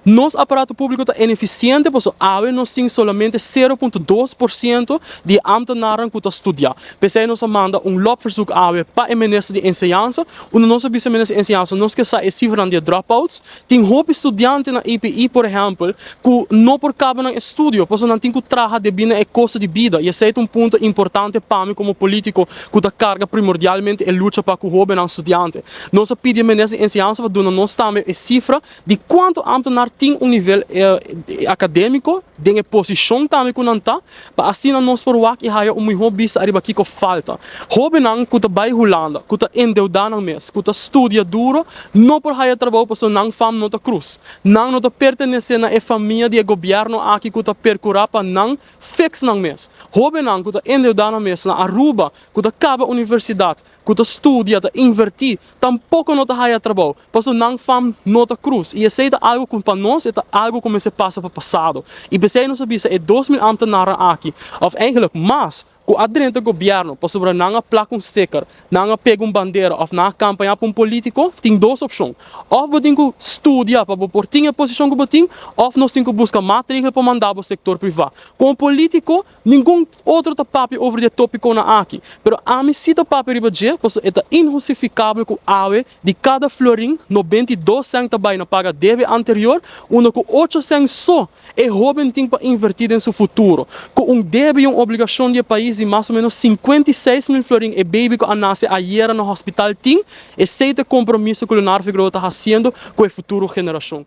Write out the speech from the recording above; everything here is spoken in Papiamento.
Nos aparato publico ta ineficiente, paso awe nos tin solamente 0.2% di ambtenaren cu ta studia. Pesey nos a manda un loopverzoek awe pa e minister di Enseñansa, unda nos a bisa minister di Enseñansa nos ke sa e cifranan di e dropouts. Tin hopi studiante na EPI por ehempel cu no por caba nan estudio pasobra nan tin cu traha debi na e costo di bida y esey ta un punto importante pa mi como politico cu ta carga primordialmente e lucha pa cu hobennan studiante. Nos a pidi e minister di Enseñansa pa duna nos tambe e cifra Di kuantu ámtenar tin un nivel akadémiko den e posishon tambe ku nan ta, pa asina nos por wak i haya un mihó bista ariba kiko falta. Hóbennan ku ta bai Hulanda, ku ta endeudá nan mes, ku ta studia duro, no por haya trabou pasobra nan fam no ta krus. Nan no ta pertenesé na e famia di e gobièrnu aki ku ta perkurá pa nan fix nan mes. Hóbennan ku ta endeudá nan mes na Aruba, ku ta kaba universidat, ku ta studia, ta invertí, tampoko no ta haya trabou, pasobra nan fam no ta krus. I esei ta algu ku pa nos e ta algu ku mester pasa pa pasado. I p'esei nos a bisa e 2000 ambtenaren aki, òf eigenlik mas, ku a drenta gobièrnu pasobra nan a plak un sticker, nan a pega un bandera òf nan a kampañá pa un polítiko, tin dos opshon, òf bo tin ku studia pa bo por tin e posishon ku bo tin, òf nos tin ku buska maatregel pa manda bo sektor privá. Komo polítiko, Ningun otro ta papia over di e topiconan aki, pero ami si ta papia riba dje pasobra e ta inhustificabel cu awe di cada florin 92 cent ta bay na paga debe anterior, unda cu 8 cent so e hoben tin pa inverti den su futuro. Cu un debe y un obligacion di e pais di mas o menos 56 mil florin e baby cu a nace ayera na hospital tin, esey ta e compromiso cu Leonardo Figueroa ta haciendo cu e futuro generacion.